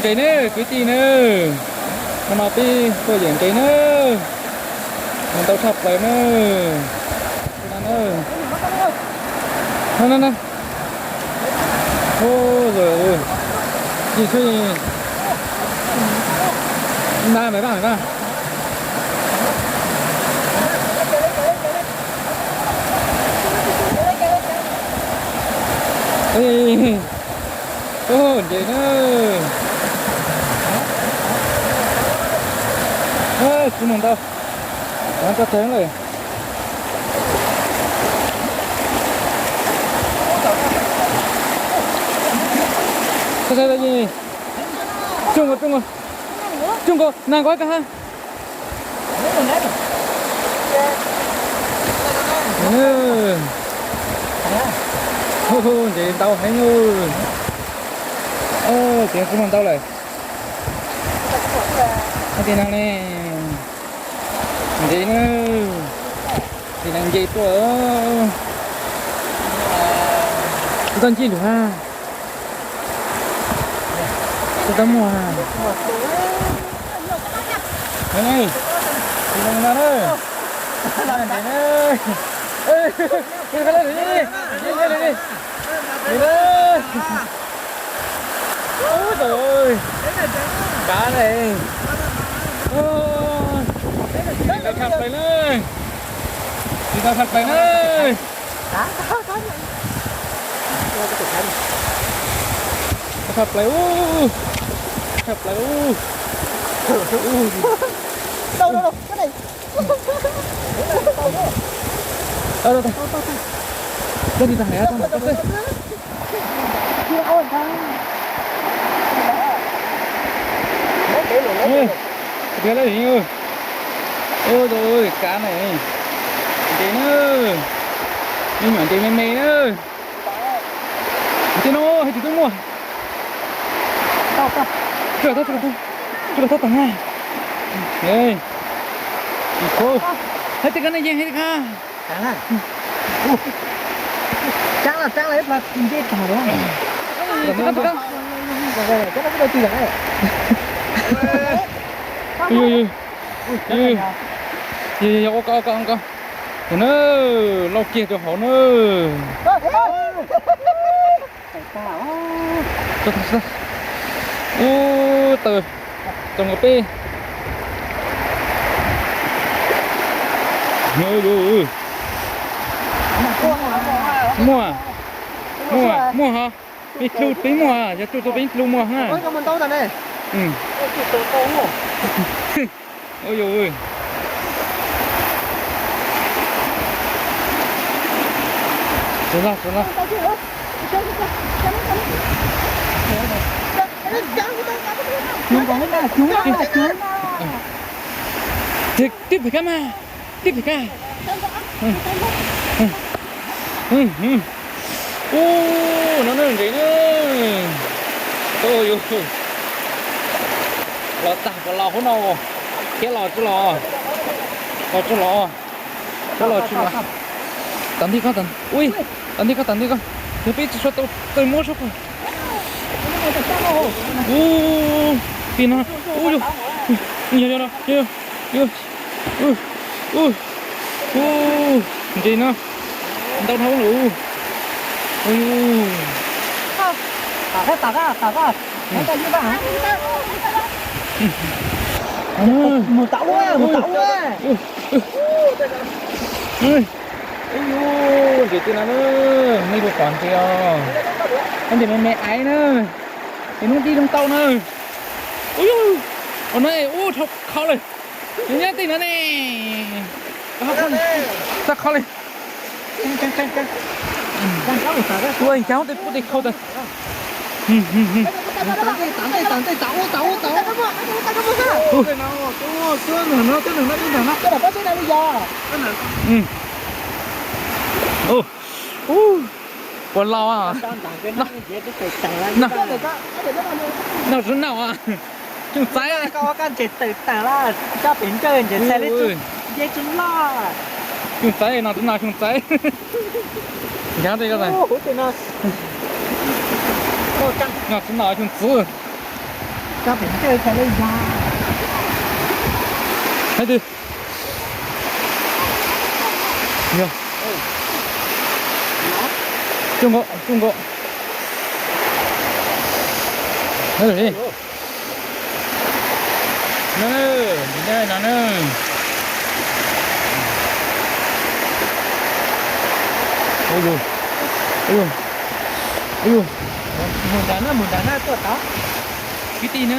Ntses na kwv tij na, hmo no peb tuaj yawm ntses na, mus ntau tshaj plaws na. No no no. Ua, tsis tshua, na maiv vaj maiv vaj. Ua, ntses na. Tsis muaj ntau, tso tawg lawm. Tsuj nkaus, tsuj nkaus, tsuj nkaus, nag nkaus ib kag ha. Ntses ntau heev, tsis muaj ntau lawm. Ua tej no ne, ntses na, ntses na, ntses tuaj, tsis tau ntsib lawm ha. Tsis tau muaj ha. Ntses na. Ntses na. Ntses na. Ub, tau, kav na. Tsis tau tshaj plaws na. Tsis tau tshaj plaws na. Tshaj plaws ub. Tshaj plaws ub. Tau, tau, tau. Tau, tau, tau. Ua, kav na. Ntses na. Me nyuam ntses me me na. Tej no hais tias twb muaj. Tsuj los tau, tsuj los tau, tsuj los tau tag na. Hais tias koj nej yeej hais tias koj. Tsaab los tsaab los ib plag ntsej tag los. Yog, yog, yog, ua koj, ua koj, ua koj. Tus na, lauj kiag rau hauv na. Ub, taws, tau nkaus peb. Muaj, muaj, muaj hov. Peb dlub peb muaj, yog tsuj tau peb dlub muaj na. Ua yog, tsis los, tsis los. Twb pem kab mas, twb pem kab. Ub, no na ntses na. Ub, yus los tag puas los hauv no, thiab los tsis los, los tsis los, thiab los tsis los. Tom ntej koj, ui, tom ntej koj, tom ntej koj, yog peb tsis tshua tau taws muab sub. Ub, tim no, ub, yog, yog, yog, yog, ub, ub, ntses no ntau dhau lawm. Mus tau ua, mus tau ua. Ntses tej no na, nej puas pom ntses os? Ntses me me aiv na, ces hnub dib ntau na. Ub, ua no ub, dhau khau lawm. Nyob nyob tej no ne, txog khau li. Ua cas tej pub tej khau tas. Puas laus? Noj zov noj, xyoo txaiv. Koj ntses tawm tawm lawm, coj pem ntsawj ntses txhais li nce tsis loj. Xyoo txaiv no tsis noj xyoo txaiv. Nkav tej ko tas. Noj tsis noj xyoo txwv. Hais tias, yog, cuj nkaus, cuj nkaus. Hais tias, no na, no na. Ua yus, ua yus, ua yus. Mus nrad na, mus nrad na, tuaj tod. Kwv tij na,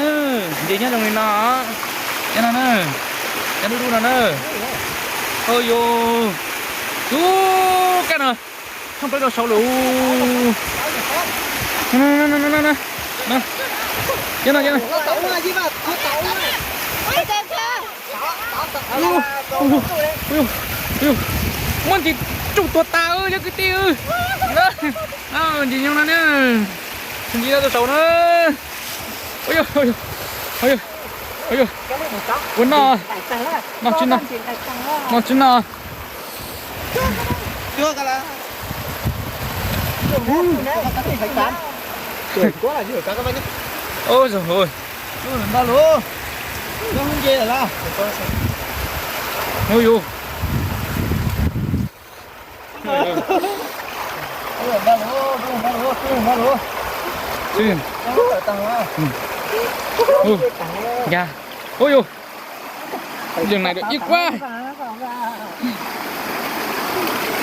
nce nyob zoo li no, nyob no na, nyob dub dub no na. Ua yus, tub kab no, thooj plaws rau saud lawm. Nyob no, nyob no, nyob no. Muab ntsis tsuj tuag tas cov kwv tij. Ntsis nyob no na, ntsis rau saud na. Ua no, no tsis no, no tsis no. Ua yus, ua yus. Ua yus, leej nais ib kuab.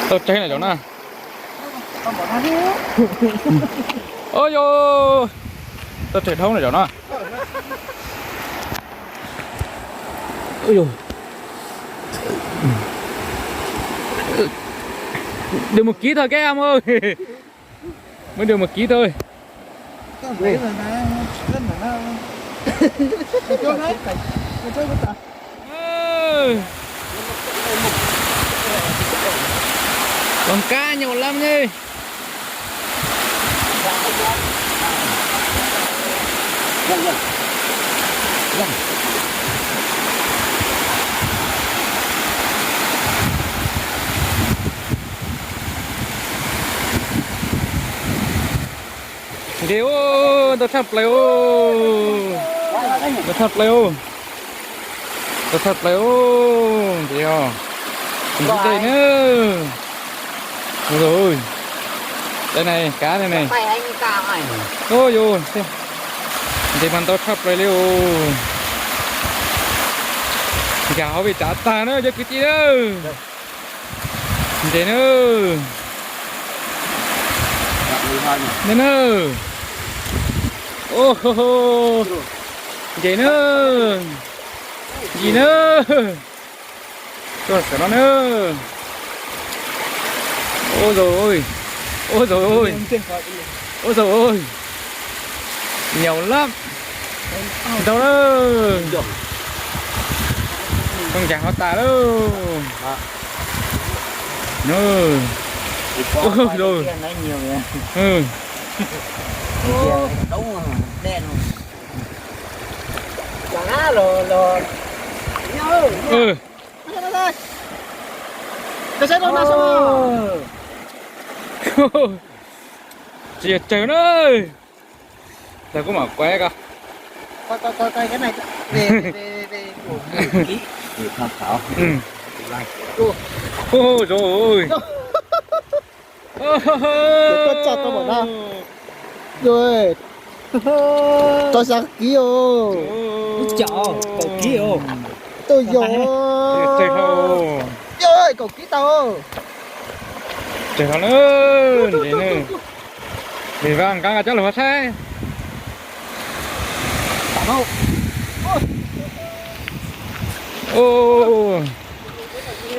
Tau tsawg na cov na. Ua yus, tau tsawg dhau na cov na. Đừng một ký thôi các em ơi. Mới được một ký thôi. Ơ. Con cá nhiều lắm nhé. Nce ua, ntau tshaj plaws ua, ntau tshaj plaws ua, ntau tshaj plaws ua, nce os, nce dej na. Ua, tej no kab ne ne. Ua yus, nce mas ntau tshaj plaws li ua. Nkag hauv peb tsav tag na cov kwv tij na. Nce na. Nce na. Nce na. Nce na. Tuaj xwb no na. Ôi dồi ôi. Ôi dồi ôi. Ôi dồi ôi. Nhiều lắm. Đâu đó. Không chạy hó tài đâu. Nè. Ôi dồi. Ừ. Ừ. Tsis yog tsawg na. Tag kuv mam quay ko. Coi, coi, coi, coi cái này. Về, về, về, về của Mỹ. Để tham khảo. Ừ. Ôi dồi ôi. Để con chặt tao bảo nào. Rồi. Tao sáng ký ồ. Ui chao, cẩu ký ồ. Tôi dồ. Trời ơi, cẩu ký tao. Trời ơi, nè. Để vàng căng cả chắc là hoa sai. Ô,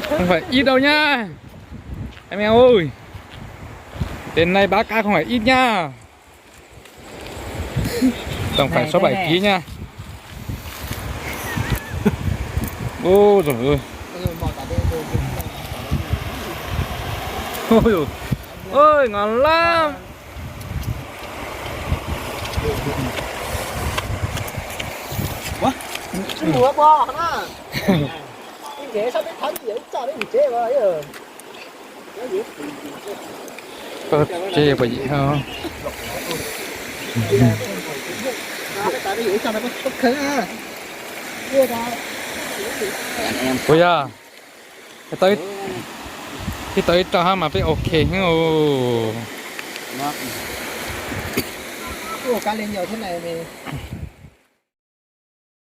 không phải ít đâu nha. Em ơi, trên này bá cá không phải ít nha. Tầm phải sáu bảy ký nha. Ôi dồi ôi. Ôi dồi. Ôi, ngon lắm. Ủa? Chứ mùa bò hả? Em ghé sao biết thắng gì vậy? Chọn đấy mình chế mà. Ơ, chế vậy hả? Puas yog? Ib tau ib rau hab mas peb ok heev os.